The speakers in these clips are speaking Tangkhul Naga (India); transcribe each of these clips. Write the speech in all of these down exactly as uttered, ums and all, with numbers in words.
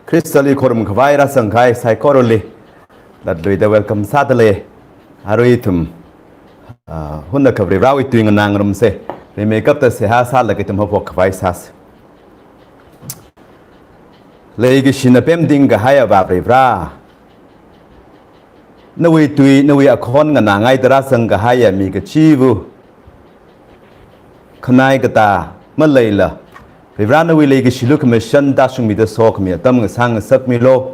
Khristali khorumkhavai rāzangkahai saikorali latluida welcome sādalei. Arui ithum, ah, hunakha Varivarāwui tui nganāngarumsa. Rimeikapta seihā sālaga ithum haophokkhavai sāsa. Leikashina pemtingkahai Avā Varivarā, nawui tui, nawui akhon nganāngaida rāzangkahaiya mi kachiva̱ khanai katā maleila, Varivarā nawui leikashi lukhamashan tāshungmida sokhami atam ngasāngasakmilu.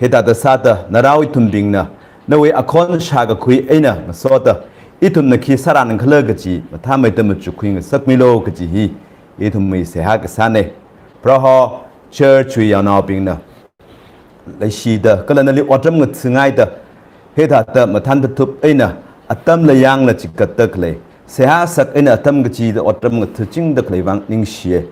Hithāda sāda narao ithumbingna nawui akhon shākakhui eina ngasoda, ithumna khi sārānkhala kaji mathāmeida machukkhui ngasakmilu kaji hi ithumwui seihā kasāna. Proho Church wui yaonaobingna leishida kala nali otram ngathāngaida, hithāda mathān tathup eina atamla yangla chigatda khalei, seihā sak eina atam kachida otram ngathāchingda khalei vang ningshiya.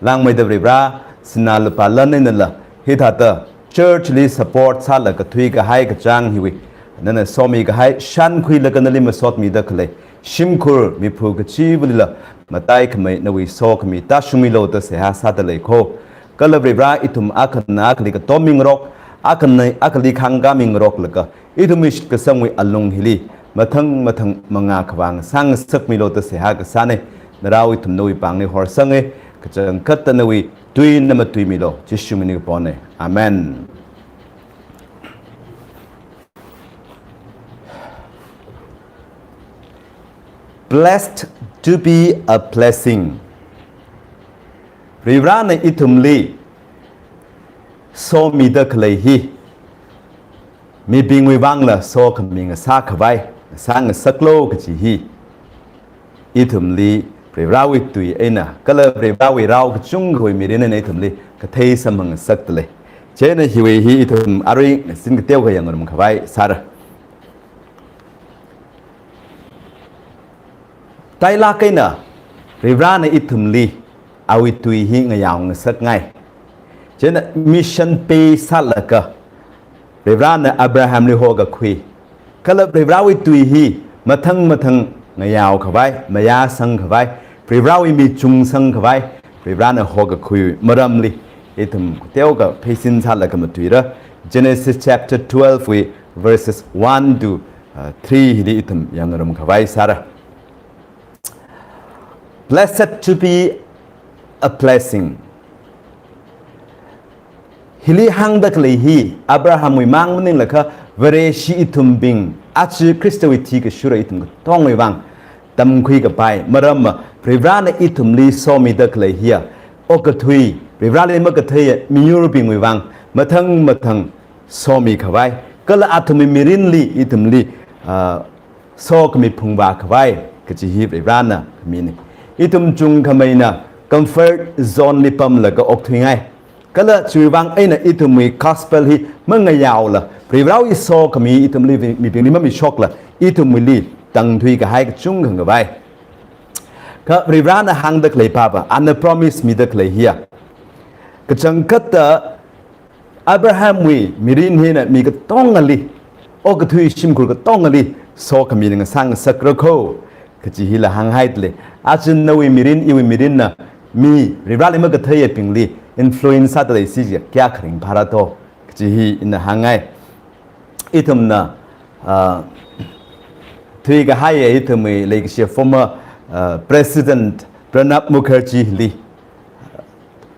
Langmeida Varivarā, sinā lupā lan einala hithāda church li support sālaga thuikahai kachāng hiwui nana somikahai shānkhuilaga nali masotmida khalei shimkhur miphu kachiva̱lila mataikhamei nawui sokhami tāshungmilu da seihā sādalei kho. Kala Varivarā, ithum akhana akhali katom mingarok, akhana akhali khāngkā mingaroklaga, ithumwui shitkasangwui alung hili mathang mathang mangā khavā ngasāngasakmilu da seihā kasāna. Narao ithum nawui pāngli horsanga, kachangkhatta nawui tuina matuimilu. Jishu mingli kapona. Amen. Blessed to be a blessing. Varivarāna ithumli somida khalei hi mibingwui vangla sokhami ngasākhavai ngasāngasaklu kaji hi ithumli Varivarāwui tui eina kala Varivarāwui rao kachungkhawui mirin eina ithumli kathei samphangdalei. Chieina hiwui hi ithum arui ngasin kateokha yangngarumkhavai sāra. Tailāk eina Varivarāna ithumli awui tui hi ngayao ngasakngai. Chieina mission pay sālaga Varivarāna Abrahamli hokakhui, kala Varivarāwui tui hi mathang mathang ngayaokhavai, mayāsangkhavai, Varivarāwui mi chungsangkhavai, Varivarāna hokakhui maramli ithum teokha pheisin sālaga matuira. Genesis chapter twelve wui verses one to, uh, three hili ithum yangngarumkhavai sāra. Blessed to be a blessing. Hili hāngda khalei hi Abrahamwui mang maninglaga Vareshi ithumbing, aja Khristawui thi kashura ithum katongwui vang tamkhui kapai. Maramva Varivarāna ithumli somida khalei hiya okathui, Varivarāli makatheiya miyurbingwui vang mathang mathang somikhavai, kala athumwui mirinli ithumli, ah, sokhami phungvākhavai kaji hi Varivarāna khamina. Ithum chungkhameina comfort zone li pamlaga okthuingai. Kala chiwui vang eina ithumwui gospel hi mangayaola, Varivarāwui sokhami ithumli, mibingli mamishokla, ithumwuili tangthuikahai kachungkha ngavai. Kha Varivarāna hāngda khalei papa, ana promise mida khalei hiya, kachangkhatta Abrahamwui mirin hina mi katongali, okathui shimkhur katongali sokhami ngasāngasakra kho kaji hila hānghaidalei. Aja nawui mirin, iwui mirinna mi Varivarāli makatheiyabingli influence sādalei si chiya kayākha ringphāra to kaji hi ina hāngngai. Ithumna, ah, thuikahaiya ithumwui leikashi former, ah, President Pranab Mukherjee li,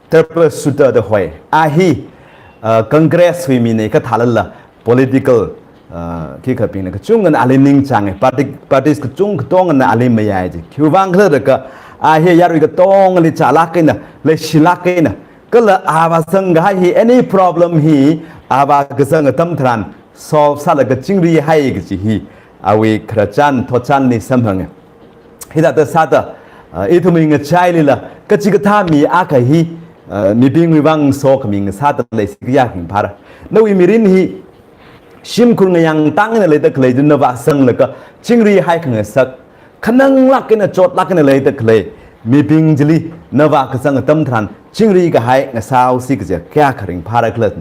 triple shooter da hoi. A hi, ah, Congress wui mina kathālala political, ah, khikhabingna kachungkhana ali ningchānga, party, parties kachung katongana ali mayai ji. Khiwuivang khala jiakha, a hi yarui katongali chālāk eina, leishilāk eina, kala avā zangkahai hi, any problem hi, avā kazang atam tharan solve sālaga chingrihai kaji hi awui khararchan thotchanli samphanga. Hithāda sāda, ah, ithumwui ngachailila kachikathā mi akha hi, ah, mibingwui vang sokhami ngasādalei si kayākha ringphāra. Nawui mirin hi shimkhur ngayāng tang eina leida khalei chi navā zanglaga chingrihai khangasak, khananglāk eina chotlāk eina leida khalei mibing chili navā kazang atam tharan chingrikahai ngasāhaosi kaji kayākha ringphāra khala.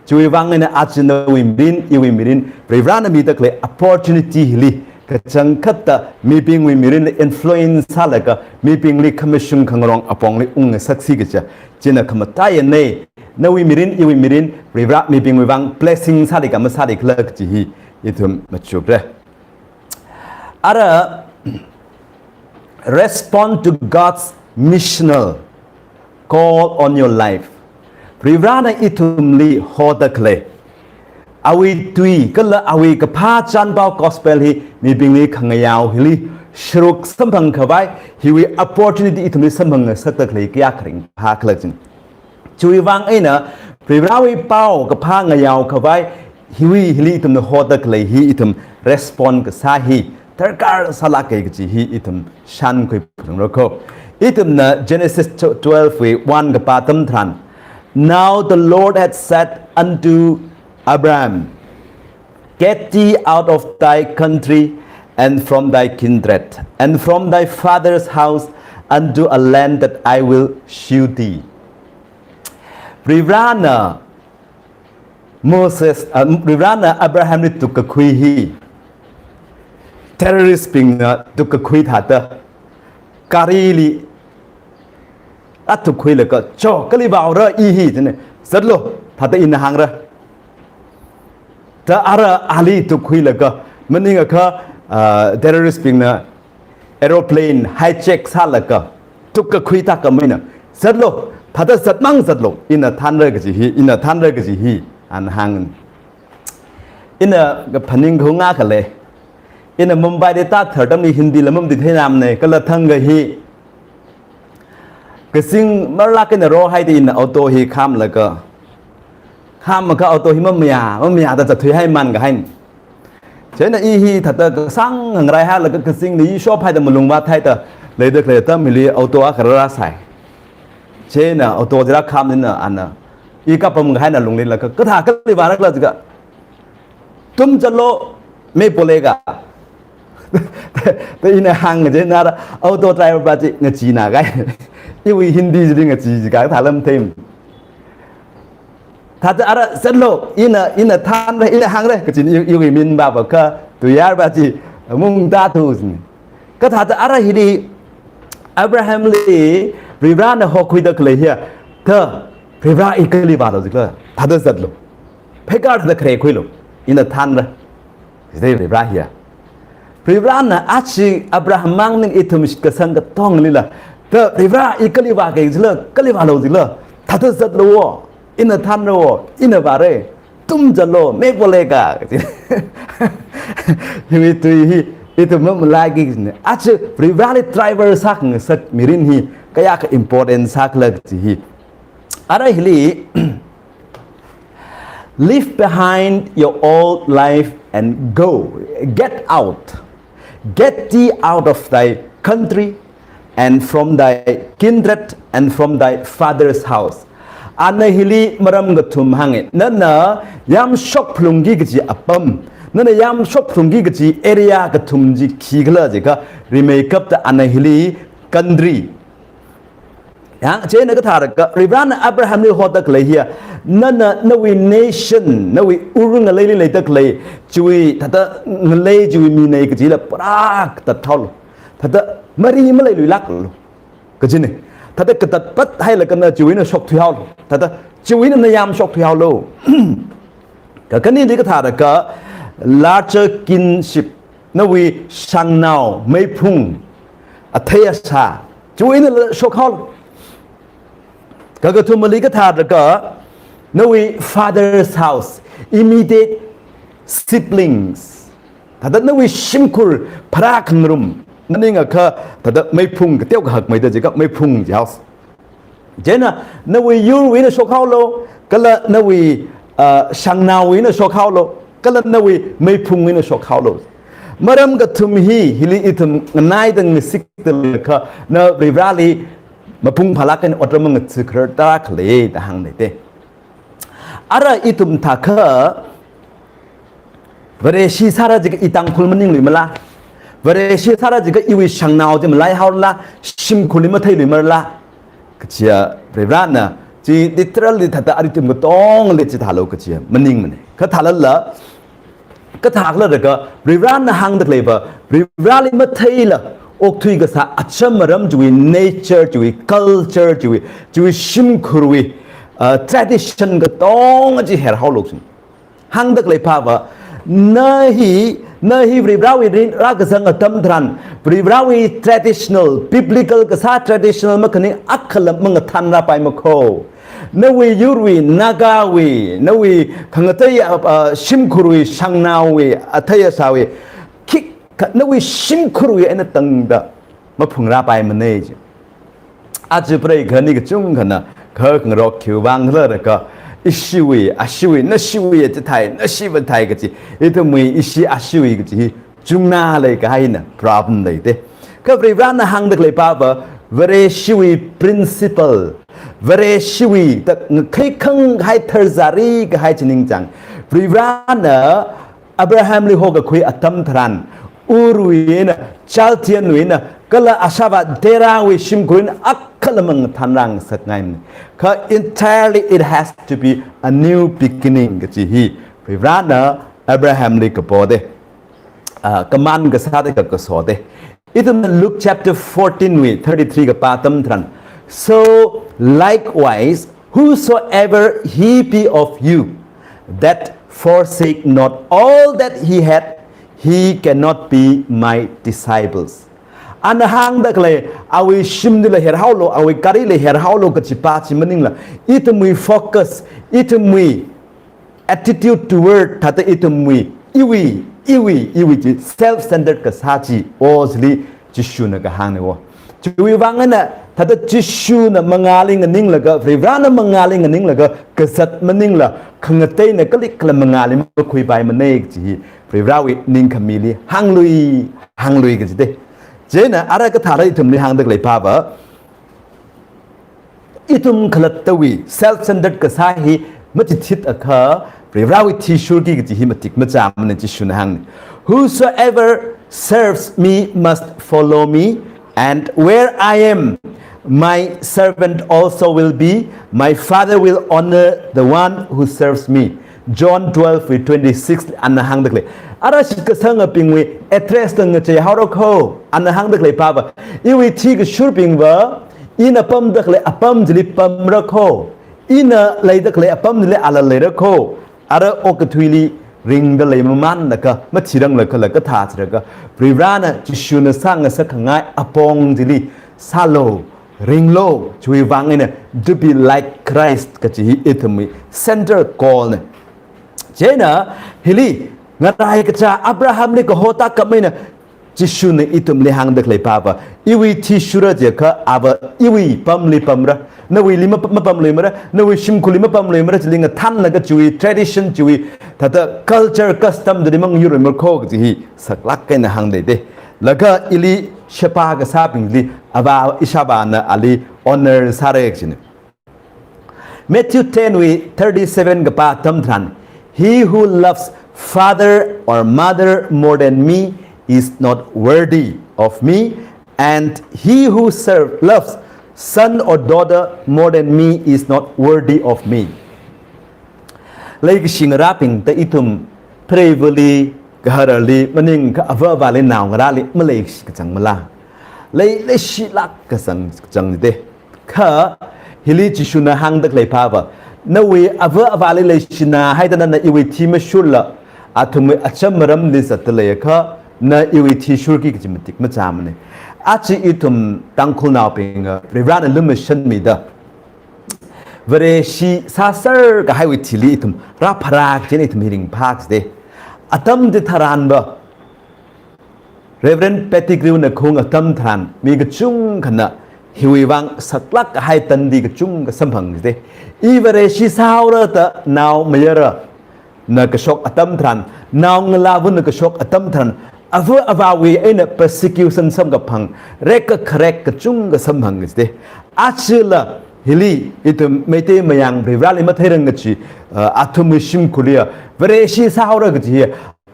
Chiwui vang eina aja nawui mirin, iwui mirin, Varivarāna mida khalei opportunity hili kachangkhatta mibingwui mirinli influence sālaga mibingli khamashung khangarong apongli ungngasaksi kaja, china khamataiya nei. nawui mirin, iwui mirin, Varivara mibingwui vang blessing sāli ka masāli khala kaji hi ithum machukra. Ara, respond to God's missional call on your life. Varivarana ithumli hoda khalei awui tui kala awui kaphā chānpao gospel hi mibingli khangayao hili sharuk samphang khavai, hiwui opportunity ithumli samphang ngasakda khalei kayākha ringphā khala jin. Chiwui vang eina Varivarawui pao kaphā ngayao khavai, hiwui hili ithumna hoda khalei hi ithum respond kasā hi darkar sālāka kaji hi ithum shānkhui phungra ko. Ithumna Genesis twelve wui one kapā atam tharan, "Now the Lord had said unto Abraham, get thee out of thy country and from thy kindred and from thy father's house unto a land that I will shew thee." Varivarana Moses, ah, Varivarana Abrahamli tukkakhui hi terrorist bingna tukkakhui thāda, garili atukkhuilaga, "Cho, kali vāora i hi," jine, "Zatlo," thāda ina hāngra. Da ara ali tukkhuilaga, maningakha, ah, terrorist bingna aeroplane hijack sālaga tukkakhui thākha maina, "Zatlo, thāda zatmang zatlo, ina thānra kaji hi, ina thānra kaji hi," ana hāng. Ina kaphaning kahunga khalei. Ina Mumbai li tāthar atamli Hindi lam mamati theinamne, kala thangkha hi kazing marlāk eina rohaida ina auto hi khamlaga, khamakha auto hi mamayā, mamayāda zatthuihai man kahai. Chieina i hi thāda kasāng ngaraihaolaga kazingli shophaida malung vāthaida leida khalei atamli auto akha rāsai. Chieina auto chila khamnina ana, i kapam kahaina lungli laga, "Kathā kali vāra khala?" jiakha, "Tum chalo, main bolega." Da ina hāng chieina ara auto driver pa chi ngachee na kahai. Iwui Hindi chili ngachee jiakha thālam them. Thāda ara, "Zatlo, ina, ina thānra, ina hāngra," kaji i, iwui min vāvākha, tuiyār pa chi mungtā thusne. Kathāda ara hili Abrahamli Varivarana hokhuida khalei hiya, da Varivara i kali vālo jikhala, thāda zatlo. Pheikar thāda kharekhuilo, ina thānra. Jidei Varivara hiya. Varivarana achi Abraham mang ning ithum shitkasang katonglila, da Varivara i kali vāki jikhala, kali vālo jikhala, thāda zatlo wo, ina thānra wo, ina vāra. Tum chalo, main bolega. Hiwui tui hi ithum mamalaiki jine. Achi Varivarali driver sākhangasak mirin hi kayākha important sākhala kaji hi. Ara hili, "Leave behind your old life and go. Get out. Get thee out of thy country and from thy kindred and from thy father's house." Ana hili maram kathum hānga. Nana yamshok phalungki kaji apam, nana yamshok phalungki kaji area kathum chi khikhala jiakha, rimeikapta ana hili country. Yang, chieina kathārakha, Varivarana Abrahamli hoda khalei hiya, nana nawui nation, nawui ur ngaleili leida khalei, chiwui thāda ngalei chiwui minei kajila pharākta thaolo. Thāda mari maleiluilāklo kajine. Thāda katatpat hailaga na chiwui eina shokthuihaolo. Thāda chiwui eina na yamshokthuihaolo. Kakhaneli kathārakha, larger kinship, nawui shangnao, meiphung, athei asā, chiwui einala shokhaolo. Kakathumali kathārakha, nawui father's house, immediate siblings, thāda nawui shimkhur pharākhangarum, maningakha thāda meiphung kateokha hakmeida jiakha meiphung ji house. Chieina nawui yurwui eina shokhaolo, kala nawui, ah, shangnaowui eina shokhaolo, kala nawui meiphungwui eina shokhaolo. Maram kathum hi, hili ithum nganaida ngasikda leilakha, na Varivarali mapung phālāk eina otram ngatha kharar tarākha lei da hāngneite. Ara ithum thākha, Vareshi sāra jiakha i Tangkhul maningluimala? Vareshi sāra jiakha iwui shangnao chi malaihaorala, shimkhurli matheiluimarala? Kachiya Varivarana chi literally thāda arithum katongli chithālu kachiya maningmane. Kathālala, kathākhala jiakha Varivarana hāngda khaleiva, Varivarali matheila okthui kasā acham aram chiwui nature, chiwui culture, chiwui, chiwui shimkhurwui, uh, tradition katonga chi herhaolu jing. Hāngda khalei pava, na hi, na hi Varivarawui rin rākazang atam tharan, Varivarawui traditional, biblical kasā traditional makhaning akhala mangathanrāpai makho. Nawui yurwui, Nagawui, nawui khangatei, uh, uh, shimkhurwui, shangnaowui, athei asāwui, khikha nawui shimkhurwui eina tangda maphungrāpaimana chi. Aja preikhani kachungkhana, kha khangarok khiwui vang khala jiakha, ishiwui, ashiwui, nashiwui chithei, nashiva thei kachi, ithumwui ishi ashiwui kachi hi chungna leikahaina problem leida. Kha Varivarana hāngda khalei pava, Vareshiwui principle, Vareshiwui ta ngakhai khanghai tharzari kahai chi ningchāng. Varivarana Abrahamli hokakhui atam tharan, Urwui eina, Chaldeanwui eina, kala ashāvā Terahwui shimkhurwui eina akhala mangathanrāngasakngaimana. Kha entirely it has to be a new beginning kachi hi Varivarana Abrahamli kapo da, ah, command kasā da kakaso da. Ithumna Luke chapter fourteen wui thirty-three kapā atam tharan, "So likewise, whosoever he be of you that forsake not all that he had, he cannot be my disciples." Ana hāngda khalei, awui shimlila herhaolu, awui karila herhaolu kachi pa chi maningla, ithumwui focus, ithumwui attitude toward thāda ithumwui, iwui, iwui, iwui chi self-centered kasā chi, o chili Jishuna kahāngna o. Chiwui vang eina, thāda Jishuna mangāli nganinglaga, Varivarana mangāli nganinglaga, kazat maningla, khangateina kalikhala mangāli makhuipaimana kachi hi, Varivarawui ningkhamili hānglui, hānglui kachi da. Chieina ara kathāda ithumli hāngda khalei pava, ithum khalattawui self-centered kasā hi machithit akha, Varivarawui athishurki kachi hi matik machāmana Jishuna hāngna. "Whosoever serves me must follow me, and where I am, my servant also will be. My Father will honor the one who serves me." John twelve wui twenty-six ana hāngda khalei. Ara shitkasangabingwui address la ngacheihaora kho, ana hāngda khalei pava, iwui athikashurbingva, ina pamda khalei apam chili pamra kho, ina leida khalei apam chili ala leira kho, ara okathuili ringda leimamānlaga, mathiranglaga, laga thāchilaga, Varivarana Jishuna sāngasakkhangai apong chili sālu, ringlu, chiwui vang eina, to be like Christ kachi hi ithumwui central goal na. Chieina, hili, ngaraikachā Abrahamli kaho tākam eina, Jishuna ithumli hāngda khalei pava, iwui athishura jiakha ava iwui pamli pamra, nawuili map-, mapamluimara, nawui shimkhurli mapamluimara, chili ngathanlaga chiwui tradition, chiwui thāda culture, custom dali mangyurluimara kho kachi hi saklāk eina hāngda da. Laga ili sheba kasābingli, avā ishāvāna ali honor sāra kachina. Matthew ten wui thirty-seven kapā atam tharan, "He who loves father or mother more than me is not worthy of me, and he who serve, loves son or daughter more than me is not worthy of me." Leikashi ngarābing, thāda ithum preiva̱li, gahararli, maningakha ava avāli, naongarāli, maleikashi kachang mala. Lei, leishilāk kachang, kachang da. Kha, hili Jishuna hāngda khalei pava, nawui ava avāli leishina haida nana iwui athi mashurla, athumwui acham maramli zatda leiakha, na iwui athishurki kachi matik machāmana. Aja ithum Tangkhulnaobing, Varivarana lumashanmida, Vareshi sāser kahaiwui thili ithum rāpharā kachina, ithum hi ringphā kachida. Atam chitharanva, Reverend Pettigrewna khaung atam tharan, mi kachungkhana hiwui vang saklāk kahai tandi kachungkha samphang kachida. I Vareshi sāhaora da naomayara na kashok atam tharan, naongalāvana kashok atam tharan, ava avāwui eina persecution samkaphang, rekkakharek kachungkha samphang kachida. Ajala hili ithum Meitei Mayang Varivarali matheirang kachi, uh, athumwui shimkhurli, Vareshi sāhaora kachi hi,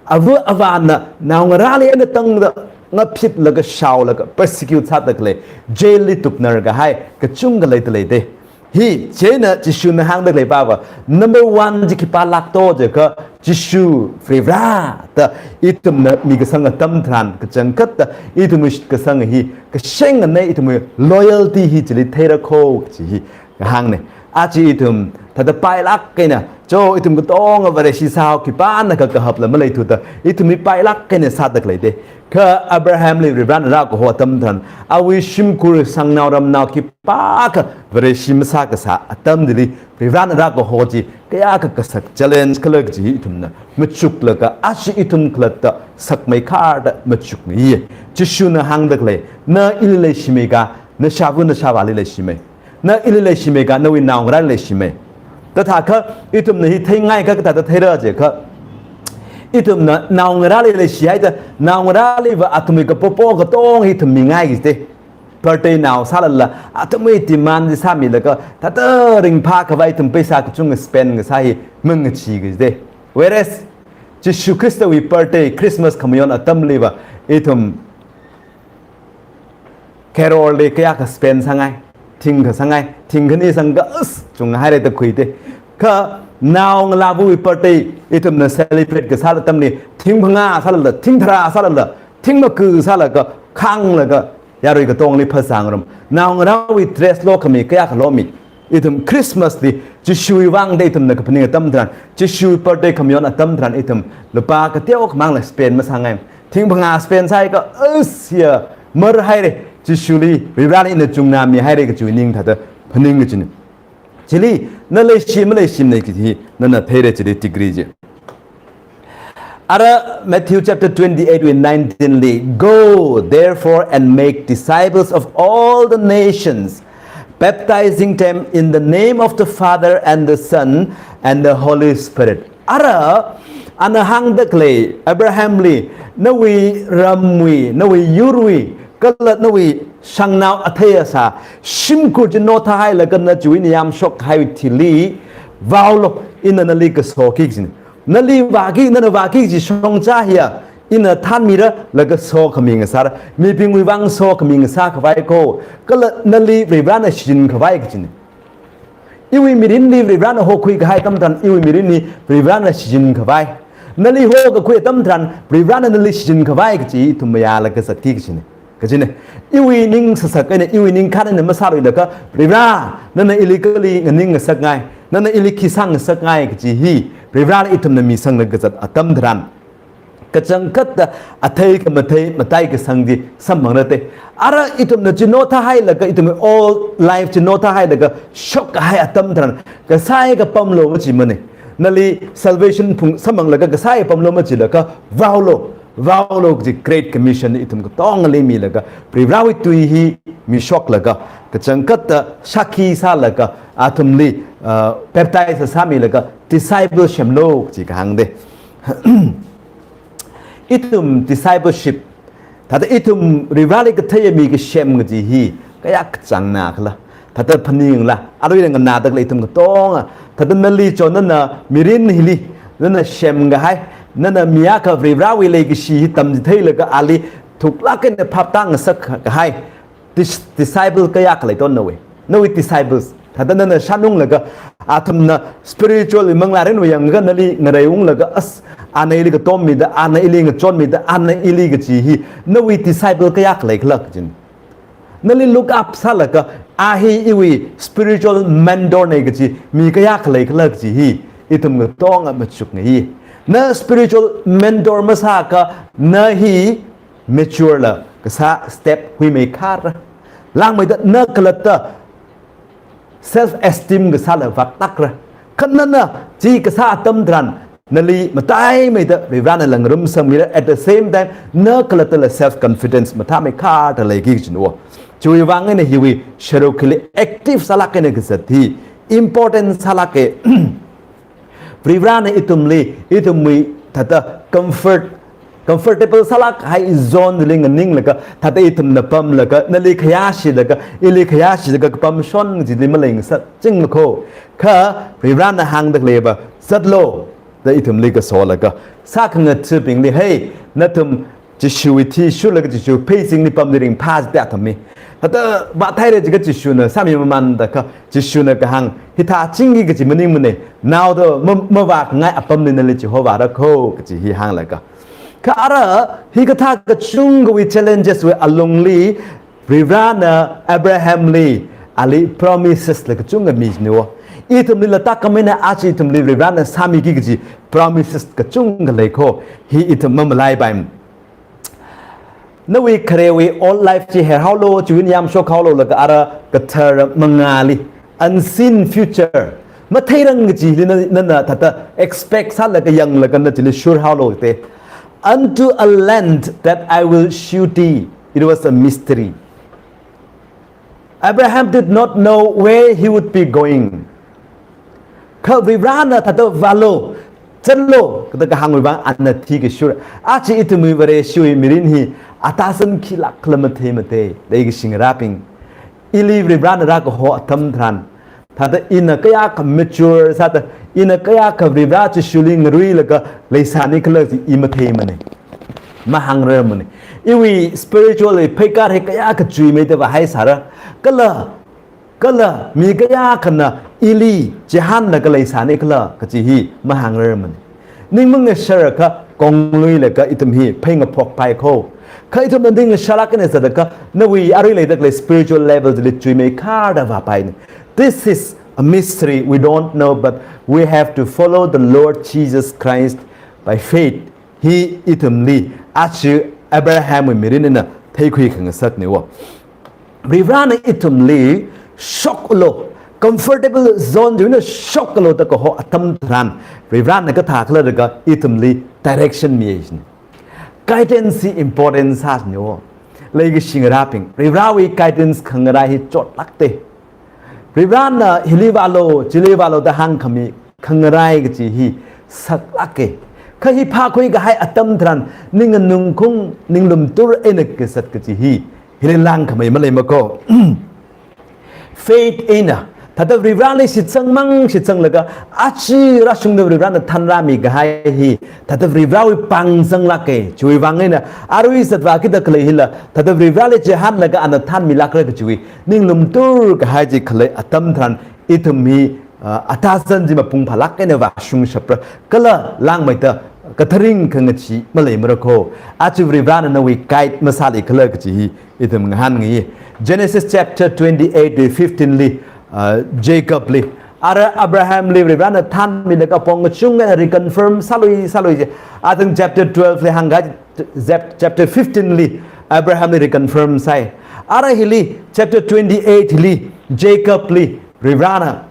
ava avāna naongarāli eina tangda ngaphitlaga shaolaga persecute sāda khalei, jail li tuknar kahai kachungkha leida leida. Hi, chieina Jishuna hāngda khalei pava, number one chi khipālāk to jiakha, Jishu Varivara da ithumna mikasang atam tharan kachangkhatta, ithumwui shitkasang hi, kashengana ithumwui loyalty hi chili theira kho kachi hi kahāngna. Aja ithum, thāda pailāk eina, cho ithum katonga Vareshi sāhao khipānakha kahapla maleithuda, ithumli pailāk eina sāda khalei de. Kha Abrahamli Varivarana rākaho atam tharan, awui shimkhur shangnao ramnao khipākha Vareshi masā kasā atam chili, Varivarana rākaho chi, kayākha kasak challenge khala kaji ithumna machuklaga, aja ithum khalatta sakmeikharda machukngai. Jishuna hāngda khalei, na ili leishimei ka, nashāva nashāvāli leishimei. Na ili leishimei ka, nawui naongarāli leishimei. Tathākha, ithumna hi theingai ka kathāda theira jiakha, ithumna naongarāli leishi haida, naongarāliva athumwui kapopo katonga hi ithum mingai kaji de. Birthday nao sālala, athumwui demand chi sāmilaga, thāda ringphākhavai ithum paisa kachunga spend kasā hi mangachee kaji de. Whereas, Jishu Khristawui birthday, Christmas khamayon atamliva, ithum carol li kayākha spend sāngai, thingkha sāngai, thingkhani sangkha as chunghaira da khui de. Kha naongalāvawui birthday ithumna celebrate kasā atamli, thing phangā sālala, thing tharā sālala, thing maku sālaga, khānglaga, yarui katongli phasāngarum. Naongarāwui dress lokhami kayākha lomi. Ithum Christmas li, Jishuwui vang da ithumna kaphaning atam tharan, Jishuwui birthday khamayon atam tharan ithum lupā kateokhamangla spend masāngai. Thing phangā spend sāhaiakha, as ya, marhaira, Jishuli, Varivarali ina chungnā mihaira kajiwui ning thāda phaning kajina. Chili, na leishi maleishimei kaji hi, nana theira chili degree chi. Ara Matthew chapter twenty-eight wui nineteen li, "Go, therefore, and make disciples of all the nations, baptizing them in the name of the Father and the Son and the Holy Spirit." Ara, ana hāngda khalei, Abrahamli, nawui ramwui, nawui yurwui, kala nawui shangnao athei asā, shimkhur chi nothahailaga na chiwui niyam shokhaiwui thili, vaolu, ina nali kasoki kajina. Nali vāki, nana vāki kaji shongza hiya, ina thanmira, laga sokhami ngasāra, mibingwui vang sokhami ngasākhavai ko, kala nali Varivarana shichinkhavai kajina. Iwui mirinli Varivarana hokhui kahai atam tharan, iwui mirinli Varivarana shichinkhavai. Nali hokakhui atam tharan, Varivarana nali shichinkhavai kaji ithum mayālaga zatki kajina. Kajina. Iwui ning sasak eina, iwui ningkhān eina masāluilaga, Varivara, nana ili kali nganing ngasakngai, nana ili khi sāngasakngai kaji hi, Varivarali ithumna misanglaga zat atam tharan, kachangkhatta athei khamathei matai kasang chi samphangra te. Ara ithumna chi nothahailaga, ithumwui old life chi nothahailaga, shokkahai atam tharan, kasai kapamlo machimana. Nali salvation phung samphanglaga kasai kapamlo machilaga, vaolu, vaolu kaji Great Commission ithum katongali milaga, Varivarawui tui hi mishoklaga, kachangkhatta shākhi sālaga, athumli, uh, baptize sāmilaga, disciple semlu kaji kahāng de. Ithum discipleship, thāda ithum Varivarali katheiya mi kasem kaji hi, kayākha changnā khala, thāda phaningla, aruila nganāda khalei ithum katonga, thāda nali chon nana mirin hili, nana semkahai, nana mi akha Varivarawui leikashi hi tamchitheilaga ali thuklāk eina phaptāngasakkahai, dis-, disciple kayākha leito nawui. Nawui disciples. Thāda nana shānunglaga, athumna spiritual manglā rinwui yanglaga nali ngareiunglaga, as, ana ili katommida, ana ili ngachonmida, ana ili kaji hi, nawui disciple kayākha leikhala kajina. Nali look up sālaga, a hi iwui spiritual mentor na kaji, mi kayākha leikhala kaji hi, ithum katonga machukngai. Na spiritual mentor masāakha, na hi mature la kasā step huimeikhara. Langmeida na khalatta self esteem kasāla vāktakra. Kha nana chi kasā atam tharan nali mataimeida Varivarana langarum sangmira, at the same time na khalattala self confidence mathāmeikharda leiki kajina. Chiwui vang eina hiwui sharuk hili active sālāk eina kazat hi important sālāka. Varivarana ithumli, ithumwui thāda comfort, comfortable sālākhai zone li nganinglaga, thāda ithumna pamlaga, nali khayāshilaga, ili khayāshilaga kapam shon chili maleingsachingmako. Kha Varivarana hāngda khaleiva, zatlu, da ithumli kasolaga, sākhangathabingli, hei, nathum Jishuwui thi shurlaga Jishu pheisinli pamli ringphā jida thami. Thāda vāthaira jiakha Jishuna sāmimamānda kha, Jishuna kahāng, hithā chingki kaji maningmana, naoda ma-, mavākhangai apamli nali chihovārako kaji hi hānglaga. Kha ara, hikathā kachungkhawui challenges wui alungli, Varivarana Abrahamli, ali promises la kachungkha mi jina. ithumli latak khamei eina aja ithumli Varivarana sāmiki kaji promises kachungkha lei kho. Hi ithum mamalaipaimana. Nawui kharewui old life chi herhaolu, chiwui eina yamshokhaolu laga ara kathara mangāli, unseen future, matheirang kachili na, nana thāda expect sālaga yanglaga na chili shurhaolu te. Unto a land that I will shew thee. It was a mystery. Abraham did not know where he would be going. Kha Varivarana thāda vālu, zatlu, kathāda kahāngwui vang ana thikashura. Aja ithumwui Vareshiwui mirin hi atasan khilāk khala matheimana te, leikashi ngarābing. Ili Varivarana rākaho atam tharan, thāda ina kayākha mature sāda, ina kayākha Varivara Jishuli ngaruilaga leisāni khala chi i matheimana. Mahāngrarmana. Iwui spiritual pheikar hi kayākha chuimeida vāhaisāra. Kala, kala mi kayākhana ili chihānlaga leisāni khala kaji hi mahāngrarmana. Ning mangasharakha kongluilaga ithum hi pheingaphokpai kho. Kha ithumna ning ngasharlāk eina zatakha nawui arui leida khalei spiritual level chili chuimeikharda vāpaina. This is a mystery we don't know, but we have to follow the Lord Jesus Christ by faith. Hi ithumli aja Abrahamwui mirin eina theikhui khangasakna wo. Varivarana ithumli shoklu, comfortable zone chiwui eina shoklu da kaho atam tharan, Varivarana kathā khala da ka ithumli direction miya jina. Guidance hi important sāna wo. Leikashi ngarābing, Varivarawui guidance khangarai hi chotlāka te. Varivarana hili vālu, chili vālu da hāngkhami khangarai kaji hi saklāka. Kha hi phākhui kahai atam tharan, ning nganungkung, ning lumtur eina kazat kaji hi, hili langkhamei maleimana kho. Faith eina, thāda Varivarali shitsangmang shitsanglaga, aja rāshungda Varivarana thanrāmi kahai hi, thāda Varivarawui pāng zanglāka, chiwui vang eina, arui zatvākida khalei hila, thāda Varivarali chihānlaga ana thanmilākra kajiwui, ning lumtur kahai chi khalei atam tharan, ithum hi, ah, atasan chi mapung phālāk eina vāshungshapra, kala langmeida katharing khangachee maleimara kho. Aja Varivarana nawui guide masāli khala kaji hi ithum ngahānngai. Genesis chapter twenty-eight wui fifteen li, ah, Jacob li, ara Abraham li Varivarana thanmilaga apong kachungkha reconfirm sālui, sālui chi. Athang chapter twelve li hāngkahai, chap-, chapter fifteen li Abraham li reconfirm sāi. Ara hili chapter twenty-eight li Jacob li Varivarana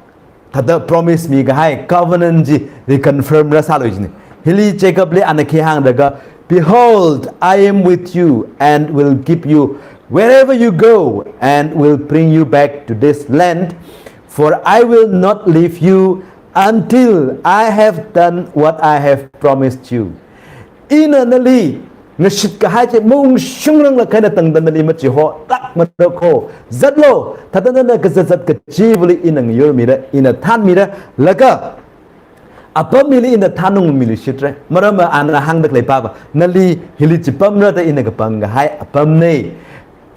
thāda promise mikahai covenant chi reconfirm rāsālui jina. Hili Jacob li ana khi hāngda ka, "Behold, I am with you and will keep you wherever you go and will bring you back to this land, for I will not leave you until I have done what I have promised you." Ina nali ngashit kahai chi maungshungranglakha eina tangda nali machiholākmara kho. Zatlu, thāda nana kazat zat kachivali ina ngayurmira, ina thanmira, laga apam hili ina thanungmiluishitra. Maramva ana hāngda khalei pava, nali hili chipamra da ina kapangkahai apamna.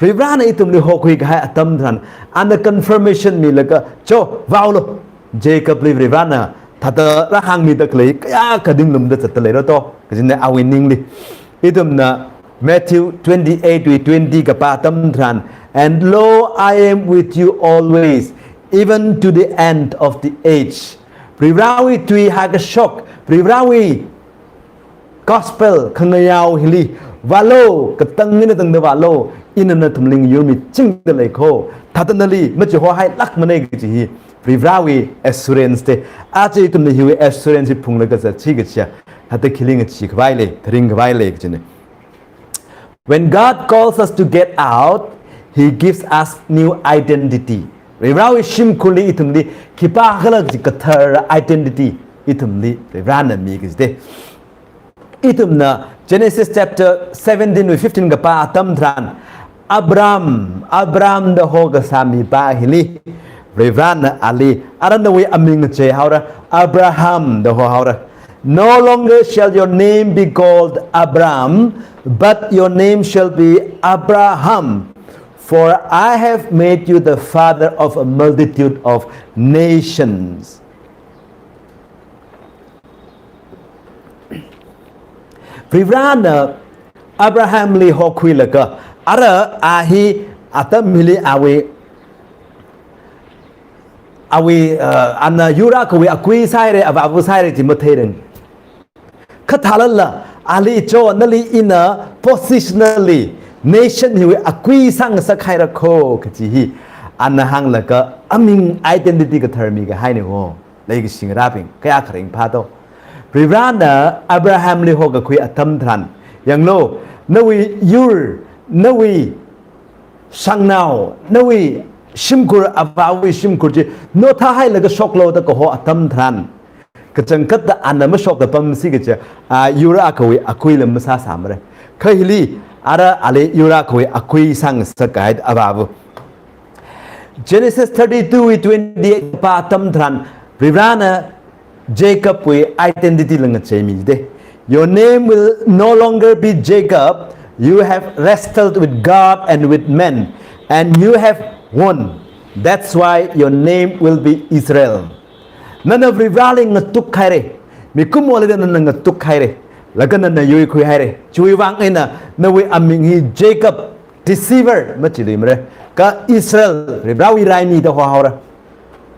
Varivarana ithumli hokhui kahai atam tharan, ana confirmation milaga, "Cho, vāulu." Jacob li Varivarana thāda rāhāngmida khalei kayākha ning lumda zatda leira to, kajina awui ningli. Ithumna Matthew twenty-eight wui twenty kapā atam tharan, "And lo, I am with you always, even to the end of the age." Varivarawui tui haikashok, Varivarawui gospel khangayao hili vālu, katang eina tangda vālu, ina nathumli ngayurmichingda lei kho. Thāda nali machihohailākmana kaji hi Varivarawui assurance te. Aja ithumna hiwui assurance hi phunglaga zatsi kachiya, thāda khili ngachee khavai lei, tharing khavai lei kajina. When God calls us to get out, He gives us new identity. Varivarawui shimkhurli ithumli khipākhala kaji kathar identity ithumli Varivarana mi kajite. Ithumna Genesis chapter seventeen wui fifteen kapā atam tharan, Abram, Abram da hokasā mipā hili Varivarana ali, ara nawui aming ngacheihaora, Abraham da hohaora. "No longer shall your name be called Abram, but your name shall be Abraham, for I have made you the father of a multitude of nations." Varivarana Abrahamli hokhuilaga, ara a hi atam hili awui awui, uh, ana yur akhawui akui sāhaira, avāva sāhaira chi matheirang. Kha thālala, ali cho nali ina positionally, nation hiwui akui sāngasak haira kho kachi hi, ana hānglaga aming identity kathar mikahaina ho. Leikashi ngarābing, kayākha ringphā to. Varivarana Abrahamli hokakhui atam tharan, yanglu, nawui yur, nawui shangnao, nawui shimkhur, avāwui shimkhur chi nothāhailaga shoklu da kaho atam tharan, kachangkhatta ana mashokda pamsi kaja, a, yur akhawui akuila masāsāmara. Kha hili, ara ali yur akhawui akui sāngasak kahai avāva. Genesis thirty-two wui twenty-eight pā atam tharan, Varivarana Jacobwui identity la ngacheimi de. "Your name will no longer be Jacob. You have wrestled with God and with men, and you have won. That's why your name will be Israel." Nana Varivarali ngatuk haira. Mikumoli nana ngatuk haira. Laga nana yuikhui haira. Chiwui vang eina nawui aming hi Jacob, deceiver, machiluimara. Kha Israel, Varivarawui raimi da hohaora.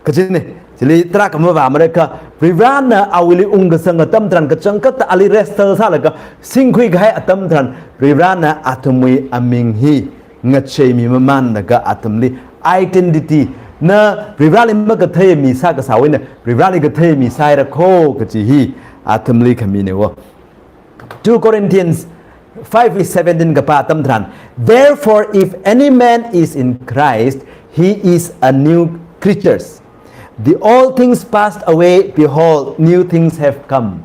Kachina, chili tarākha mavāmara kha, Varivarana awuili ungkasang atam tharan kachangkhatta ali wrestle sālaga singkhui kahai atam tharan, Varivarana athumwui aming hi ngacheimi mamanlaga athumli identity, na Varivarali makathei mi sākasāwui eina Varivarali kathei mi sāhaira kho kachi hi athumli khamina wo. Two Corinthians five verse seventeen kapā atam tharan, "Therefore, if any man is in Christ, he is a new creature. The old things passed away, behold, new things have come."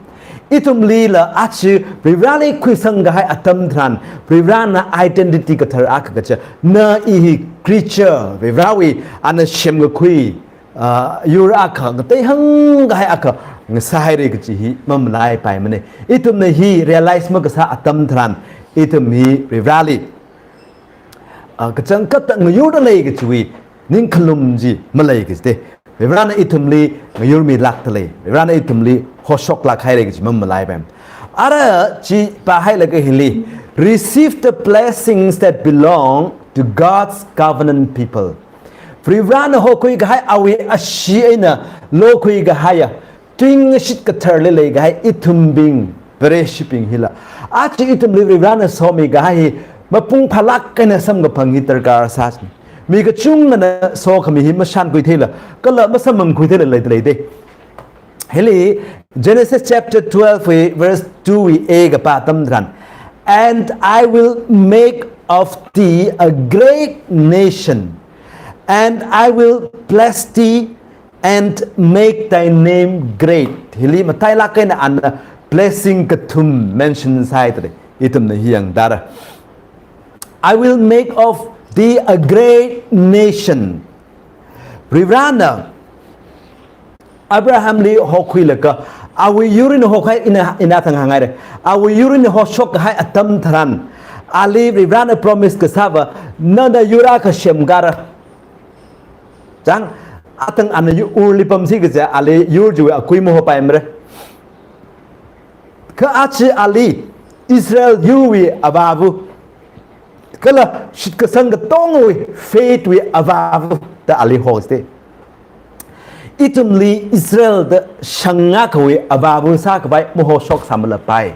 Ithumlila achi Varivarali khuisang kahai atam tharan, Varivarana identity kathar akha kaja, na i hi creature, Varivarawui ana semkakhui, ah, yur akha, ngateihāng kahai akha ngasāhaira kachi hi mamalaipaimana. Ithumna hi realize makasā atam tharan, ithum hi Varivarali, ah, kachangkhatta ngayurda lei kachiwui ningkhalum chi malei kachi de. Varivarana ithumli ngayurmilākda lei. Varivarana ithumli hoshoklāk haira kachi mamalaipaimana. Ara chi pāhailaga hili, receive the blessings that belong to God's covenant people. Varivarana hokhui kahai awui ashee eina lokhui kahaiya, tuingashit katharli leikahai ithumbing, Vareshibing hila, achi ithumli Varivarana somi kahai hi mapung phālāk eina samkaphang hi darkar sāsai. Mi kachungana sokhami hi mashankhui theila, kala masamphangkhui theila leida lei de. Hili Genesis chapter twelve wui verse two wui A kapā atam tharan, "And I will make of thee a great nation, and I will bless thee and make thy name great." Hili matailāk eina ana blessing kathum mention sāhaida lei. Ithumna hi yangda ra. "I will make of thee a great nation." Varivarana Abrahamli hokhuilaga, awui yur eina hokhai ina, ina thang hānghaira. Awui yur eina hoshok kahai atam tharan, ali Varivarana promise kasāva, nana yur akha semkara. Chang, athang ana yu-, Urli pamsi kaja, ali yur chiwui akui mahopaimara. Kha achi ali Israel yurwui avāva, kala shitkasang katongawui faith wui avāva da ali hosta. Ithumli Israel da shang akhawui avāva sākhavai mahoshok sāmalapai.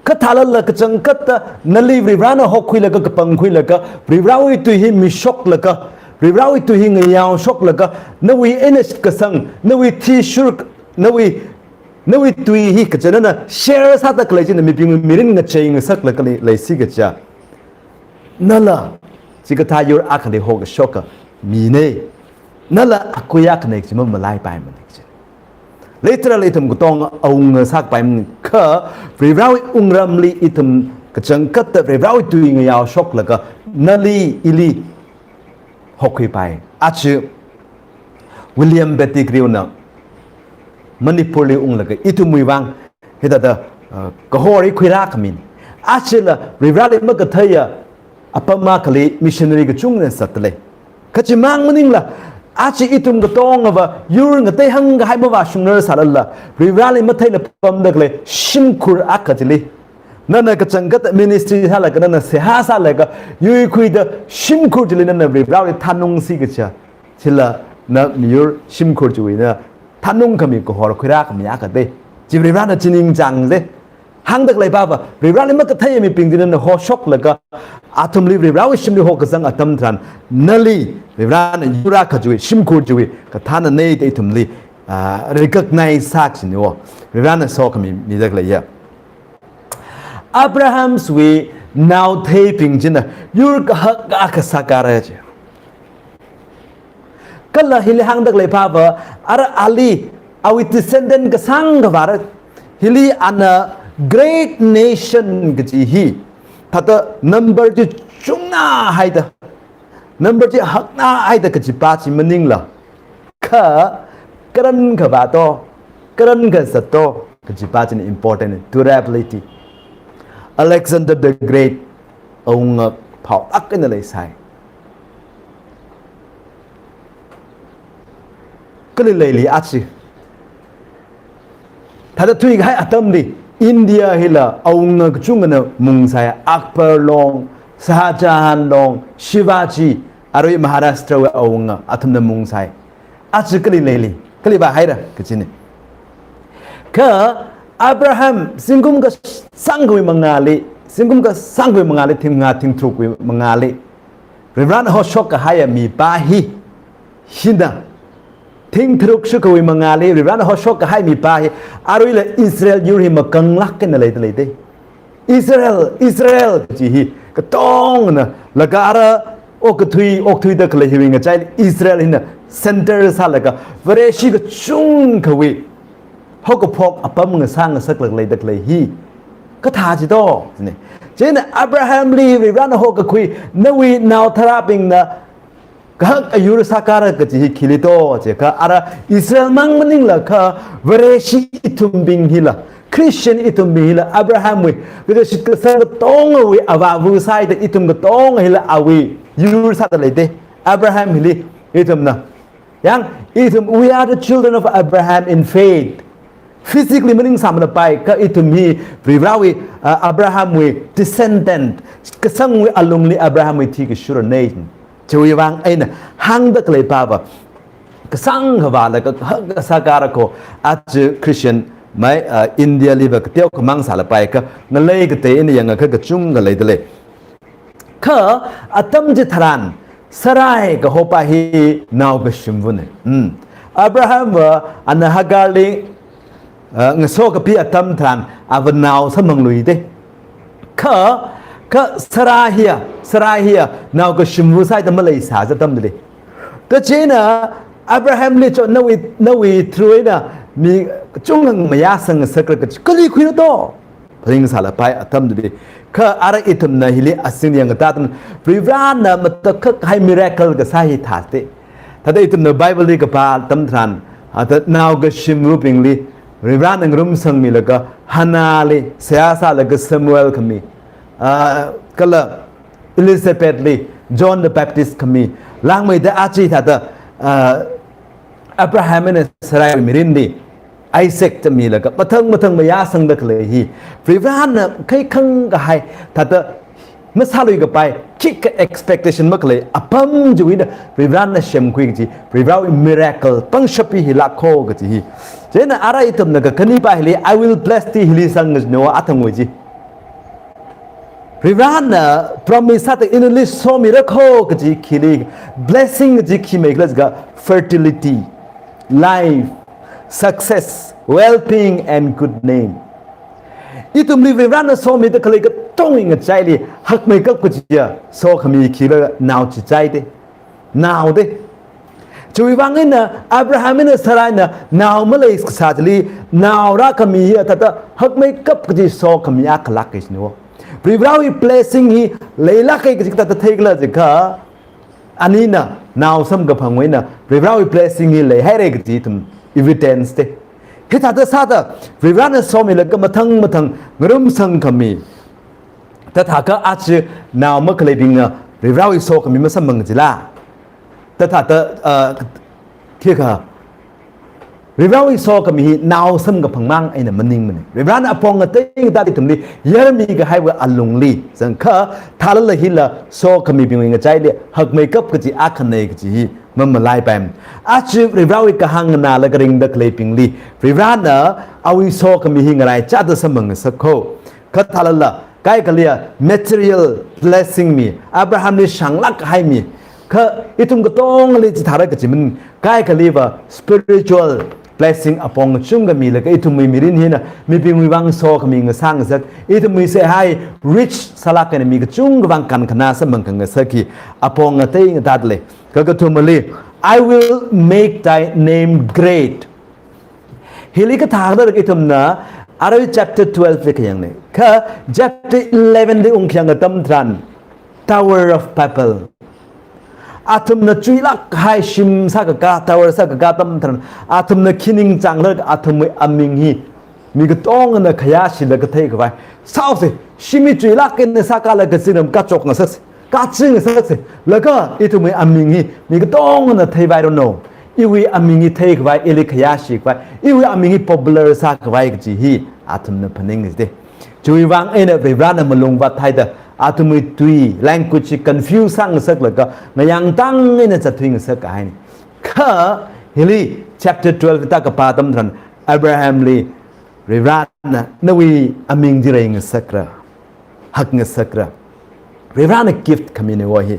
Kha thālala kachangkhatta nali Varivarana hokhuilaga, kapangkhuilaga, Varivarawui tui hi mishoklaga, Varivarawui tui hi ngayaoshoklaga, nawui eina shitkasang, nawui athishurk, nawui, nawui tui hi kaja nana share sāda khalei china mibingwui mirin ngachei ngasaklaga lei, leisi kaja, nala chikathā yur akhali hokashoka mina. Nala akui akhana kachi mamalaipaimana kachi. Literal ithum katonga awunga sākapaimana kha, Varivarawui wungramli ithum kachangkhatta Varivarawui tui ngayaoshoklaga nali ili hokhuipai. Achi William Pettigrewna Manipurli unglaga ithumwui vang hithāda, uh, kahor hi khuirākhamina. Achila Varivarali makatheiya apam akhali missionary kachungna zatda lei. Kha chimang maningla, achi ithum katongava yur ngateihāng kahai mavāshungrar sālala, Varivarali matheila pamda khalei shimkhur akha chili, nana kachangkhatta ministry sālaga, nana seihā sālaga, yuikhuida shimkhur chili nana Varivarawui thanungsi kaja, chila na miyur shimkhur chiwuina thanungkhami kahor khuirākhami akha de. Chi Varivarana chi ningchāngde. Hāngda khalei pava, Varivarali makathei mibing china na hoshoklaga, athumli Varivarawui shimli hokazang atam tharan, nali Varivarana yur akha chiwui, shimkhur chiwui kathānna da ithumli, ah, recognize sāki kajina. Varivarana sokhami mida khaleiya. Abrahamwui naotheibing china yur kahak akha sākāra chi. Kala hili hāngda khalei pava, ara ali, awui descendant kasāngkha vāra, hili ana great nation kaji hi, thāda number chi chungnahaida, number chi haknahaida kajipa chi maningla, kha karankha vāto, karankha zatto kajipa china important, durability. Alexander the Great awunga phālāk eina leisai. Kali leili achi. Thāda thuikahai atamli India hila awunga kachungkhana mungsai, Akbar long, Shah Jahan long, Shivaji, arui Maharashtrawui awunga athumna mungsai. Achi kali leili, kali vāhaira kajina. Kha Abraham zingkum kasāngkhawui mangāli, zingkum kasāngkhawui mangāli, thing mangā thing tharukwui mangāli Varivarana hoshok kahaiya mipa hi, hina thing tharuk shukhawui mangāli Varivarana hoshok kahai mipa hi, aruila Israel yur hi makanglāk eina leida lei de. Israel, Israel kaji hi katongna, laga ara okathui, okthuida khalei hiwui ngachaili Israel hina center sālaga Vareshi kachungkhawui haokaphok apam ngasā ngasaklāk leida khalei hi kathā chi to, ne. Chieina Abrahamli Varivarana hokakhui, nawui naotharābingna kahak ayur sākāra kaji hi khili to jiakha, ara Israel mang maningla kha Vareshi ithumbing hila, Christian ithumbing hila, Abrahamwui, kaja shitkasang katongawui avāva sāhaida ithum katonga hila awui yur sāda lei de. Abraham hili ithumna, yang, ithum, we are the children of Abraham in faith. Physically maningsāmalapai, kha ithum hi Varivarawui, ah, Abrahamwui descendant, kasangwui alungli Abrahamwui thi kashurana. Chiwui vang eina hāngda khalei pava, kasāngkha vālaga kahak sākāra ko, aja Christian mai, ah, India liva kateokha mang sālapai kha, ngalei katei eina yangakha kachungkha leida lei. Kha atam chitharan Sarai kahopa hi nao kashimvana. Hmm. Abrahamva ana Hagarli, ah, ngasokapi atam tharan ava nao samphangluida. Kha, kha Sarai hiya, Sarai hiya nao kashimva sāhaida maleisā atamli. Kachieina Abrahamli cho, nawui, nawui through eina mi kachungkha mayāsang ngasakra kachi, kali khuira to. Phaning sālapai atamli. Kha ara ithumna hili azing yangkatā atam, Varivarana matakhak kahai miracle kasā hi thāsai. Thāda ithumna Bible li kapā atam tharan, thāda nao kashimvabingli Varivarana ngarumsangmilaga, Hannahli seihā sālaga Samuel khami, ah, kala Elizabethli John the Baptist khami, langmeida aja thāda, ah, Abraham eina Sarai mirinli Isaac da milaga mathang mathang mayāsangda khalei hi, Varivarana khaikhang kahai, thāda masāluikapai, khikha expectation makhalei apam chiwuina Varivarana semkhui kaji, Varivarawui miracle, pangshap hi lākho kaji hi. Chieina ara ithumna kakhanipa hili, "I will bless thee," hili sangkajina athangwui chi. Varivarana promise sāda, "Ina nali somira kho," kaji khili, blessing kaji khi meikhala jiakha fertility, life, success, well-being and good name. Ithumli Varivarana somida khalei katongwui ngachaili hakmeikap kajiya sokhami khila nao chichai de. Nao de. Chiwui vang eina Abraham eina Sarai na nao maleikasā chili, nao rākhami hi thāda hakmeikap kaji sokhami akhalāk kajina. Varivarawui blessing hi leilāka kaji kathāda theikhala jiakha, anina nao samkaphangwui eina Varivarawui blessing hi leihaira kaji ithum evidence de. Hithāda sāda Varivarana somilaga mathang mathang ngarumsangkhami. Thāda thākha aja nao makhaleibingna Varivarawui sokhami masamphang kajila. Thāda thāda, ah, khikha, Varivarawui sokhami hi nao samkaphang mang eina maningmana. Varivarana apong ngatei ngatā ithumli yarmi kahaiwui alungli zangkha, thālala hila sokhamibingwui ngachaili hakmeikap kaji akhana kaji hi mamalaipai. Aja Varivarawui kahāng nganālaga ringda khaleibingli Varivarana awui sokhami hi ngaraichāda samphang ngasakko. Kha thālala, kaikhaliya material blessing mi, Abrahamli shānglāk kahai mi, kha ithum katongali chithāra kaji man, kaikhaliva spiritual blessing apong kachungkha milaga ithumwui mirin hina mibingwui vang sokhami ngasā ngasak, ithumwui seihā hi rich sālāk eina mi kachungkha vang kankhanā samphang khangasak hi apong ngatei ngatā lei. Kakathumali, "I will make thy name great." Hili kathāda ithumna arui chapter twelve li khayangna. Kha chapter eleven li ungkhayang atam tharan, Tower of Babel. Athumna chuilāk kahai shim sākakā, tower sākakā atam tharan, athumna khi ningchānglaga athumwui aming hi mi katongana khayāshilaga theikhavai. Sāose, shim hi chuilāk eina sākalaga zingram kachok ngasakse, kachi ngasakse. Laga ithumwui aming hi mi katongana theivairanu. Iwui aming hi theikhavai, ili khayāshikhavai, iwui aming hi popular sākhavai kaji hi athumna phaning jide. Chiwui vang eina Varivarana malung vāthaida, athumwui tui, language hi confuse sāngasaklaga, ngayāng tang eina zatthui ngasak kahaina. Kha hili chapter twelve ta kapā atam tharan, Abrahamli Varivarana nawui aming chi rei ngasakra, hak ngasakra. Varivarana gift khamina wo hi.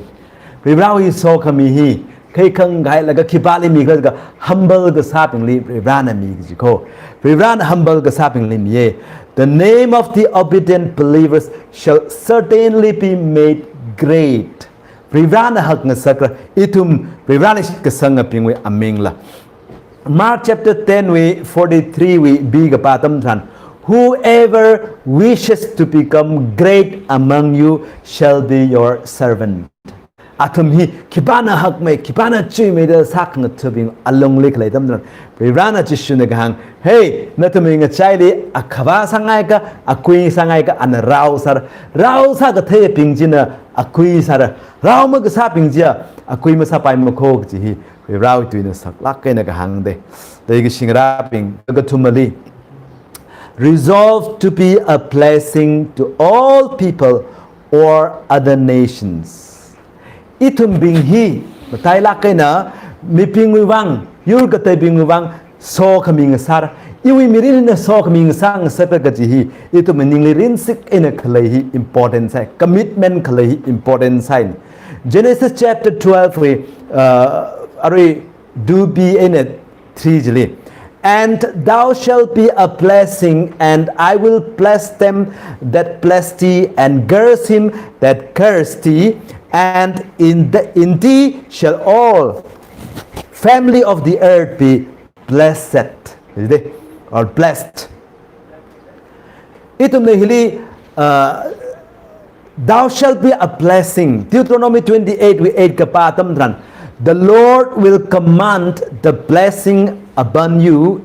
Varivarawui sokhami hi khikha ngailaga khipāli mikhala jiakha humble kasābingli Varivarana mi kajiko. Varivarana humble kasābingli miya. "The name of the obedient believers shall certainly be made great." Varivarana hak ngasakra, ithum Varivarali shitkasangabingwui amingla. Mark chapter ten wui forty-three wui B kapā atam tharan, "Whoever wishes to become great among you shall be your servant." Athum hi khipāna hakmei, khipāna chuimeida sākhangathabing alungli khalei atam tharan, Varivarana Jishuna kahāng, "Hey, nathumwui ngachaili akhavā sāngaikha, akui sāngaikha, ana rao sāra. Rao sākatheibing china akui sāra. Rao makasābing chiya akui masāpaimakho," kaji hi Varivarawui tuina saklāk eina kahāng de. Leikashi ngarābing, kakathumali, "Resolve to be a blessing to all people or other nations." Ithumbing hi matailāk eina mibingwui vang, yur kateibingwui vang sokhami ngasāra. Iwui mirin hina sokhami ngasā ngasakra kaji hi ithum ningli rinsik eina khalei hi important sāi, commitment khalei hi important sāi. Genesis chapter twelve wui, uh, arui two B eina three chili. "And thou shalt be a blessing, and I will bless them that bless thee, and curse him that curse thee, and in, the, in thee shall all family of the earth be blessed." Is it? Or blessed. Ithumna hili, uh, "Thou shalt be a blessing." Deuteronomy twenty-eight wui eight kapā atam tharan, "The Lord will command the blessing upon you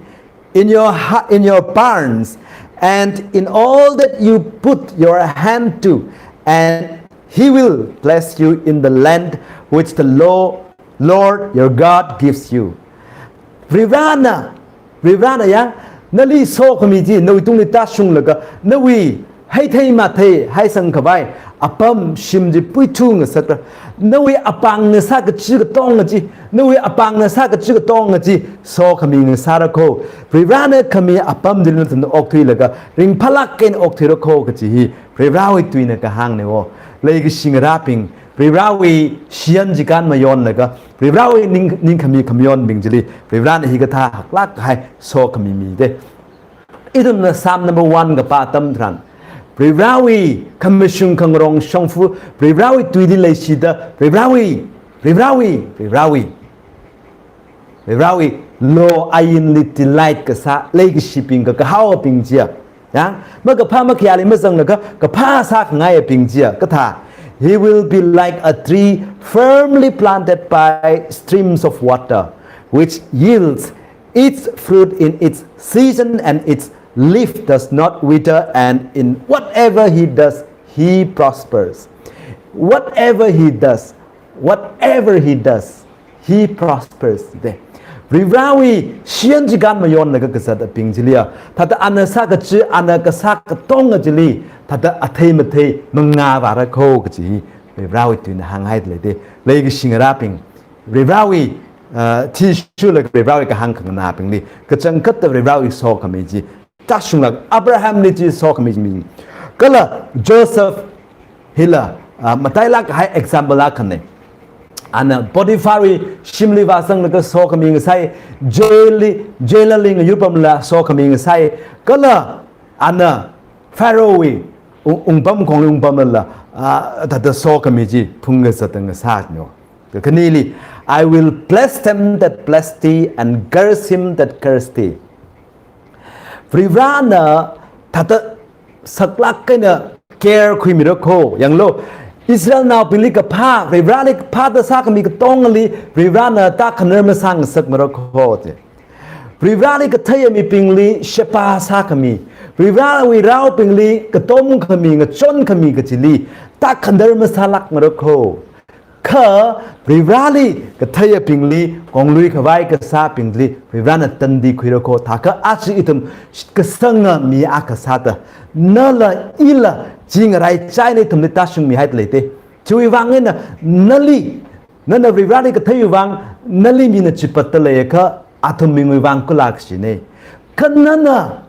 in your ha-, in your barns, and in all that you put your hand to, and he will bless you in the land which the Lo-, Lord your God gives you." Varivarana, Varivarana ya, nali sokhami chi nawui tungli tāshunglaga, nawui heithei mathei, heisangkhavai apam shim chi puithu ngasakra. Nawui apāngna sākachi katonga chi, nawui apāngna sākachi katonga chi sokhami ngasāra kho. Varivarana khami apam chili nathumna okthuilaga, ringphālāk eina okthuira kho kaji hi Varivarawui tuina kahāngna wo. Leikashi ngarābing, Varivarawui shiyan chikān mayonlaga, Varivarawui ning, ningkhami khamayonbing chili Varivarana hikathā haklāk kahai sokhami mi de. Ithumna Psalm number one kapā atam tharan, Varivarawui khamashung khangarong shongfa, Varivarawui tuili leishida, Varivarawui, Varivarawui, Varivarawui, Varivarawui law ainli delight kasā, leikashibing ka, kahaobing chiya. Ya, makaphā makhayāli mazanglaga kaphā sākhangaibing chiya kathā. "He will be like a tree firmly planted by streams of water, which yields its fruit in its season, and its leaf does not wither, and in whatever he does, he prospers." Whatever he does, whatever he does, he prospers de. Varivarawui shiyan chikān mayonlaga kazatbing chiliya, thāda ana sākachi, ana kasā katonga chili, thāda athei mathei mangā vāra kho kaji hi Varivarawui tuina hānghai lei de. Leikashi ngarābing, Varivarāwui, uh, thishurlaga Varivarāwui kahāng khanganābingli kachangkhatta Varivarāwui sokhami chi tāshunglaga Abrahamli chi sokhami chi mi. Kala Joseph hila, uh, matailāk kahai example akhana. Ana Potipharwui shimli vāzanglaga sokhami ngasai, jailli, jailerli ngayurpamla sokhami ngasai, kala ana Pharaohwui ung-, ungpam khongli ungpamlala, ah, thāda sokhami chi phungkazat ngasāno. Kakhaneli, "I will bless them that bless thee and curse him that curse thee." Varivarāna thāda saklāk eina care khuimira kho, yanglu. Israelnaobingli kaphā, Varivarāli kaphāda sākhami katongali Varivarāna tākhanar masāngasakmara kho chi. Varivarāli katheiya mibingli sheba sākhami, Varivarāwui raobingli katomkhami, ngachonkhami kachili tākhanar masālākmara kho. Kha Varivarāli katheiyabingli, konglui khavai kasābingli Varivarāna tandi khuira kho. Thākha aja ithum kasanga mi akha sāda, nala ila chi ngaraichai eina ithumli tāshungmihaida leite. Chiwui vang eina nali, nana Varivarāli katheiwui vang nali mina chipatta leiakha athum mingwui vang kula kashina. Kha nana,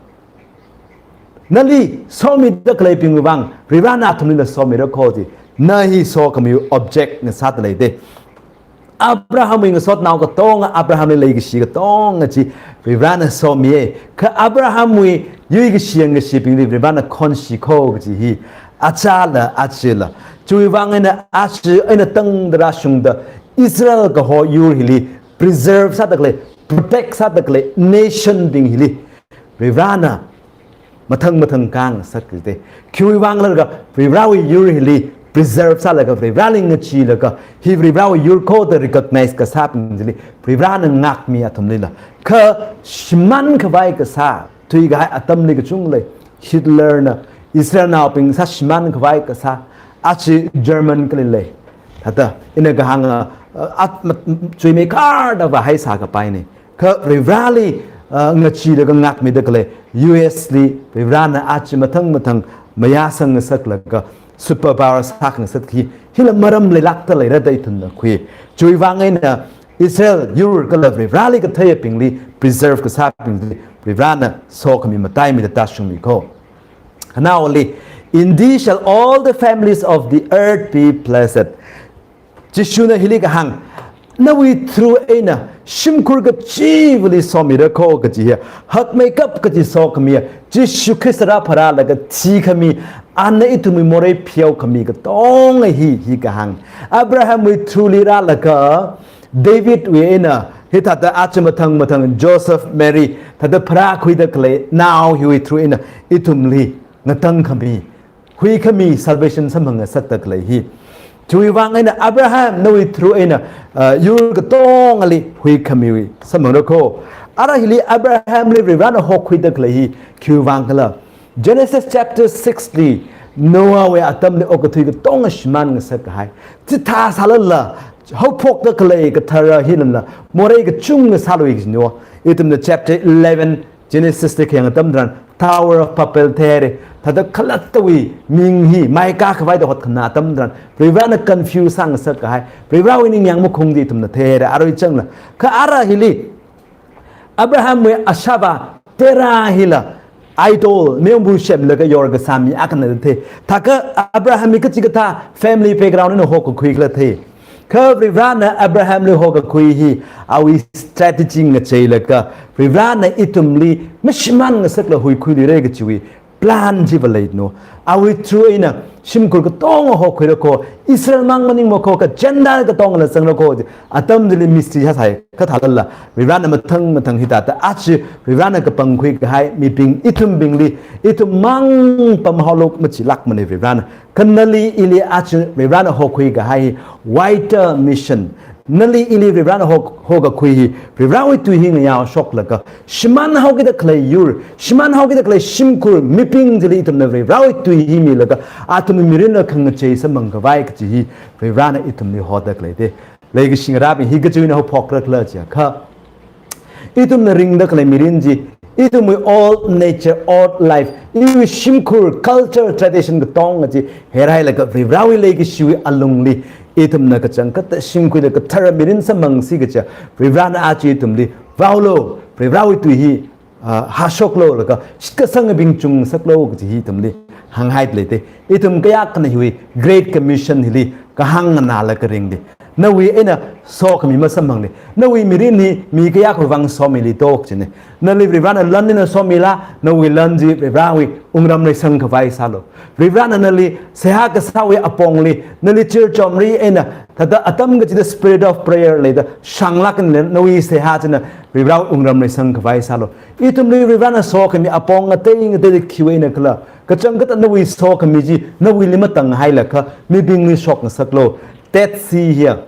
nali somida khaleibingwui vang Varivarāna athumlila somira kho chi, na hi sokhamiwui object ngasāda leite. Abrahamwui ngasotnao katonga, Abrahamli leikashi katonga chi Varivarāna somiya. Kha Abrahamwui yuikashi yangkashibingli Varivarāna khonshi kho kaji hi achāla, achila. Chiwui vang eina aja eina tangda rāshungda Israel kaho yur hili preserve sāda khalei, protect sāda khalei nationbing hili Varivarāna mathang mathang khangasak kajite. Khiwui vang laga Varivarāwui yur hili preserve sālaga, Varivarāli ngacheelaga, hi Varivarāwui yur kho da recognize kasābing chili Varivarāna ngākmi athumlila. Kha shimān khavai kasā, thuikahai atamli kachungkha lei, Hitlerna Israelnaobing sāshimān khavai kasā, aja German kali lei. Thāda, ina kahānga, uh, at-, mat-, chuimeikharda vāhaisā kapaina. Kha Varivarāli, ah, ngacheelaga ngākmida khalei U S li Varivarāna aja mathang mathang mayāsang ngasaklaga superpower sākhangasak hi, hila maram leilākta leira da ithumna khui. Chiwui vang eina Israel yur kala Varivarāli katheiyabingli preserve kasābingli Varivarāna sokhami mataimida tāshungmi kho. Khanaowali, "In thee shall all the families of the earth be blessed." Jishuna hili kahāng, nawui through eina shimkhur kachivali somira kho kaji hi, hakmeikap kaji sokhami, Jishu Khrista rāpharālaga thikhami, ana ithumwui morei pheokhami katonga hi, hi kahāng. Abrahamwui through li rālaga, Davidwui eina, hithāda aja mathang mathang Joseph, Mary, thāda pharākhuida khalei nao hiwui through eina ithumli ngatangkhami, huikhami salvation samphangngasakta khalei hi. Chiwui vang eina Abraham nawui through eina, uh, yur katongali huikhamiwui samphangra kho. Ara hili Abrahamli Varivarāna hokhuida khalei hi khiwui vang khala. Genesis chapter six li Noahwui atamli okathui katonga shimān ngasak kahai. Chithā sālala, haophokta khalei kathara hilala morei kachungkha sālui kajino. Ithumna chapter eleven Genesis li khayang atam tharan, Tower of Babel theira, thāda khalattawui ming hi maikā khavai da hotkhana atam tharan, Varivarāna confuse sāngasak kahai, Varivarāwui ningyāng makhungda ithumna theira, arui changla. Kha ara hili, Abrahamwui ashāvā Terah hila, idol, meombu semlaga yorkasā mi akhana thei. Thākha Abrahamwui kachikathā family background eina hokakhui khala thei. Kha Varivarāna Abrahamli hokakhui hi, awui strategy ngacheilaga, Varivarāna ithumli mashimān ngasakla huikhuiluira kajiwui plan chiva leino. Awui through eina shimkhur katonga hokhuira kho, Israel mang maningmana kho, kha Gentile katongala zangra kho, atam chili mystery sāsai, kha thālala, Varivarāna mathang mathang hithāda, aja Varivarāna kapangkhui kahai mibing, ithumbingli, ithum mang pamhaoluk machilākmana Varivarāna. Kha nali ili aja Varivarāna hokhui kahai wider mission. Nali ili Varivarāna hok-, hokakhui hi, Varivarāwui tui hi ngayaoshoklaga, shimānhaokida khalei yur, shimānhaokida khalei shimkhur, mibing chili ithumna Varivarāwui tui hi milaga, athumwui mirinla khangachei samphang khavai kaji hi, Varivarāna ithumli hoda khaleite. Leikashi ngarābing, hi kachiwui eina haophokra khala jiakha, ithumna ringda khalei mirin chi, ithumwui old nature, old life, iwui shimkhur, culture, tradition katonga chi, herailaga Varivarāwui leikashiwui alungli, ithumna kachangkhatta shimkhuida kathara mirin samphangsi kaja, Varivarana aja ithumli vaolu, Varivarawui tui hi, ah, hāshoklu, laga shitkasangabing chungsaklu kaji hi ithumli hānghai leite. Ithum kayākhana hiwui Great Commission hili kahāng nganāla karingli, nawui eina sokhami masamphangli, nawui mirin hi mi kayākhawui vang somili to kajine. Nali Varivarana lan eina somila, nawui lan chi Varivarawui wungram reisang khavai sālu. Varivarana nali seihā kasāwui apongli, nali chirchomri eina, thāda atam kachida spirit of prayer leida shānglāk eina nawui seihā china Varivarawui wungram reisang khavai sālu. Ithumli Varivarana sokhami apong ngatei ngateili khiwui eina khala, kachangkhatta nawui sokhami chi nawuili matanghailaga mibingli shokngasaklu. Dead Sea hiya,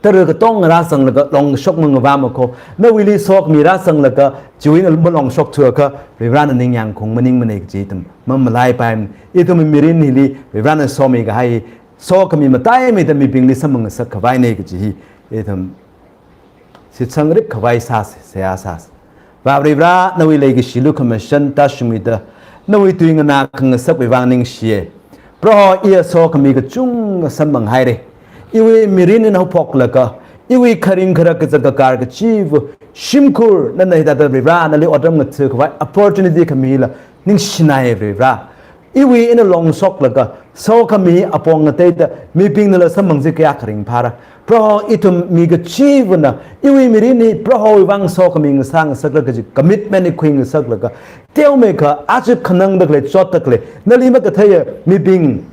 tara katonga rāzanglaga longshok mangavā makho, nawuili sokhami rāzanglaga chiwui eina malongshok thuakha, Varivarana ningyāng khaung maningmane kaji ithum mamalaipai. Ithum mirin hili Varivarana somi kahai, sokhami mataimeida mibingli samphangngasak khavaine kaji hi ithum shitsangrip khavai sāse, seihā sāse. Vā Varivara, nawui leikashi lukhamashan tāshungmida, nawui tui nganā khangasakwui vang ningshiye. Proho, iya sokhami kachungkha samphanghaire. Iwui mirin eina haophoklaga, iwui kharing kharak kazat kakar kachiva̱, shimkhur nana hithāda Varivara nali otram ngatha khavai opportunity khamila ningshinaiye Varivara. Iwui eina longshoklaga, sokhami apong ngateida mibingnala samphangsi kayākha ringphāra. Proho, ithum mi kachivana, iwui mirin hi Prohowui vang sokhami ngasā ngasaklaga kaji commitment hi khuingasaklaga, teomeikha aja khanangda khalei, chotda khalei, nali makatheiya mibing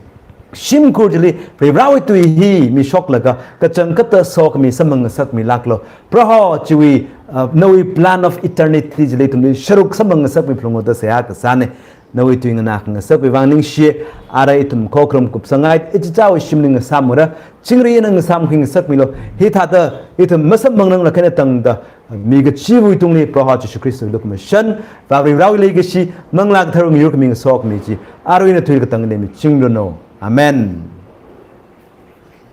shimkhur chili Varivarawui tui hi mishoklaga, kachangkhatta sokhami samphang ngasakmilāklu. Proho, chiwui, uh, nawui plan of eternity chili ithumli sharuk samphang ngasakmi phalungu da seihā kasāne. Nawui tui nganā khangasakwui vang ningshiye. Ara ithum khokharum kupsanghai, ichichāwui shimli ngasāmura, chingri eina ngasāmkhui ngasakmilu. Hithāda ithum masamphangranglakha eina tangda, mi kachivawui tungli Proho Jishu Khristawui lukhamashan, Vā Varivarawui leikashi, Manglā Katharawui ngayurkhami ngasokhami chi, arui eina thuikatang eina michingranu. Amen.